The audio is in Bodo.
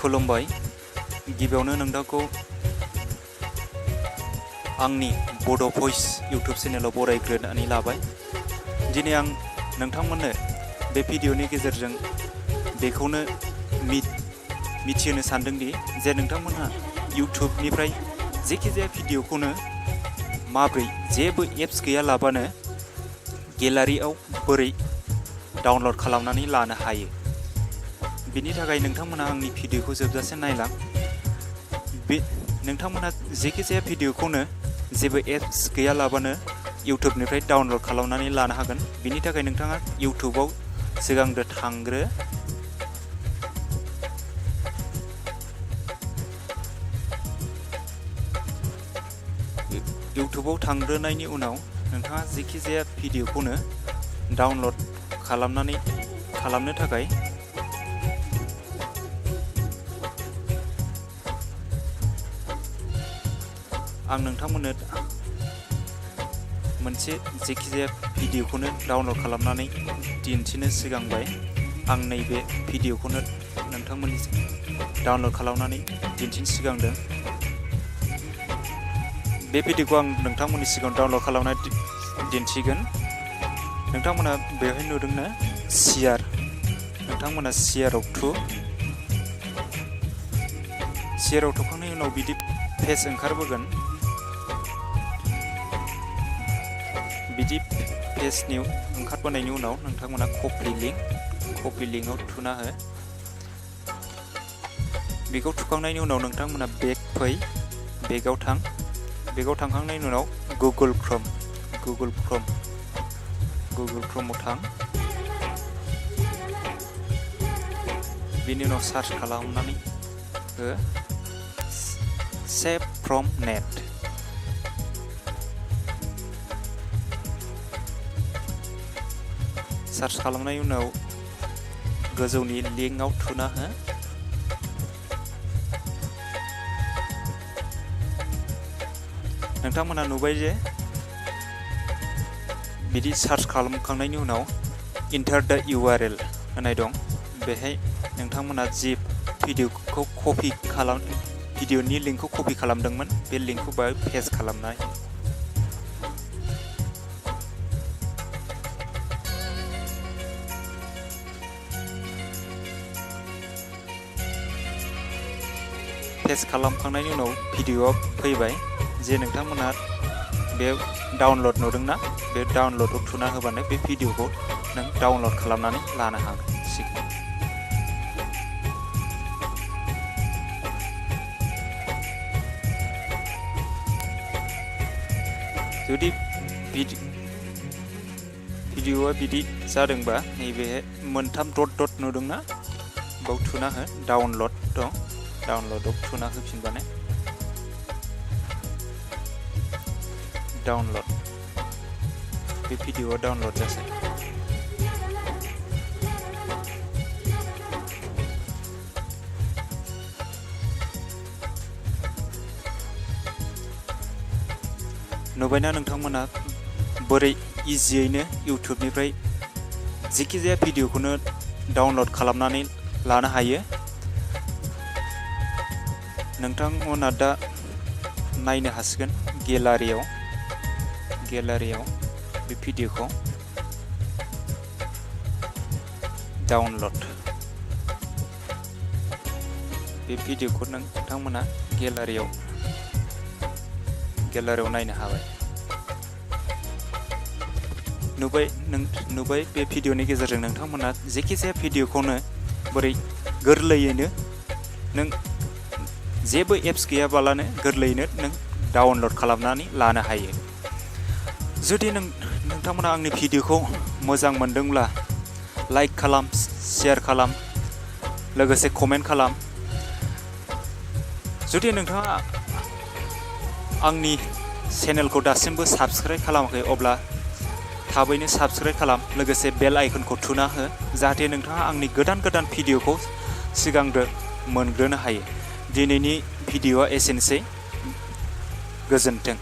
खुलुमबाय। गिबियावनो नोंथांखौ आंनि बड' भइस इउटुब चेनेलाव बरायग्रोनानै लाबाय। दिनै आं नोंथांमोननो बे भिडिअनि गेजेरजों बेखौनो मिथिहोनो सानदोंदि जे नोंथांमोनहा इउटुबनिफ्राय जेखिजाया भिडिअखौनो माब्रै जेबो एप्स गैयालाबानो गेलारियाव बोरै डाउनलड खालामनानै लानो हायो। बिनि थाखाय नोंथांमोना आंनि भिडिअखौ जोबजासे नायलां। नोंथांमोना जेखिजाया भिडिअखौनो जेबो एप्स गैयालाबानो इउटुबनिफ्राय डाउनलड खालामनानै लानो हागोन। बिनि थाखाय नोंथाङा इउटुबाव सिगांग्रो थांग्रो। इउटुबाव थांग्रोनायनि उनाव नोंथाङा जेखिजाया भिडिअखौनो डाउनलड खालामनो थाखाय आं नोंथांमोननो मोनसे जेखिजाया भिडिअखौनो डाउनलड खालामनानै दिन्थिनो सिगांबाय। आं नैबे भिडिअखौनो नोंथांमोननि डाउनलड खालामनानै दिन्थिनो सिगांदों। बे भिडिअखौ आं नोंथांमोननि सिगाङाव डाउनलड खालामनानै दिन्थिगोन। नोंथांमोना बेवहाय नुदोंना शेयार, नोंथांमोना शेयाराव थुखांनायनि उनाव बिदि पेज ओंखारबोगोन। बिदि पेजनि ओंखारबोनायनि उनाव नोंथांमोना कपि लिंकआव थुना हो। बेखौ थुखांनायनि उनाव नोंथांमोना बेगाव थां। बेगाव थांखांनायनि उनाव गुगोल क्रोमआव थां। बेनि उनाव सार्च खालामनानै हो सेभ फ्रम नेट। सार्च खालामनायनि उनाव गोजौनि लिंकआव थुना हो। नोंथांमोना नुबाय जे बिदि सार्च खालामखांनायनि उनाव इन्टार द URL होननाय दं। बेहाय नोंथांमोना जि भिडिअनि लिंकखौ कपि खालामदोंमोन बे लिंकखौ बेहाय पेस्ट खालामनाय। पेस्ट खालामखांनायनि उनाव भिडिअआ फैबाय। जे नोंथांमोना बे डाउनलड नुदोंना, बे डाउनलडआव थुना होबानो बे भिडिअखौ नों डाउनलड खालामनानै लानो हागोन। जुदि भिडिअआ बिदि जादोंबा नैबे मोनथाम डट नुदोंना, बाव थुना हो। डाउनलड दं, डाउनलडआव थुना होफिनबानो डाउनलड, बे भिडिअआ डाउनलड जासै। नुबायना नोंथांमोना बोरै इजियैनो इउटुबनिफ्राय जेखिजाया भिडिअखौनो डाउनलड खालामनानै लानो हायो। नोंथांमोना दा नायनो हासिगोन गेलारियाव बे भिडिअखौ डाउनलड। बे भिडिअखौ नोंथांमोना गेलारियाव नायनो हाबाय। नुबाय बे भिडिअनि गेजेरजों नोंथांमोना जेखिजाया भिडिअखौनो बोरै गोरलैयैनो नों जेबो एप्स गैयाबालानो गोरलैयैनो नों डाउनलड खालामनानै लानो हायो। जुदि नोंथांमोना आंनि भिडिअखौ मोजां मोनदोंब्ला लाइक खालाम, शेयार खालाम, लोगोसे कमेन्ट खालाम। जुदि नोंथाङा आंनि चेनेलखौ दासिमबो साबस्क्राइब खालामाखै अब्ला थाबैनो साबस्क्राइब खालाम, लोगोसे बेल आइकनखौ थुना हो, जाहाथे नोंथाङा आंनि गोदान भिडिअखौ सिगांग्रो मोनग्रोनो हायो। दिनैनि भिडिअआ एसेनोसै। गोजोन्थों।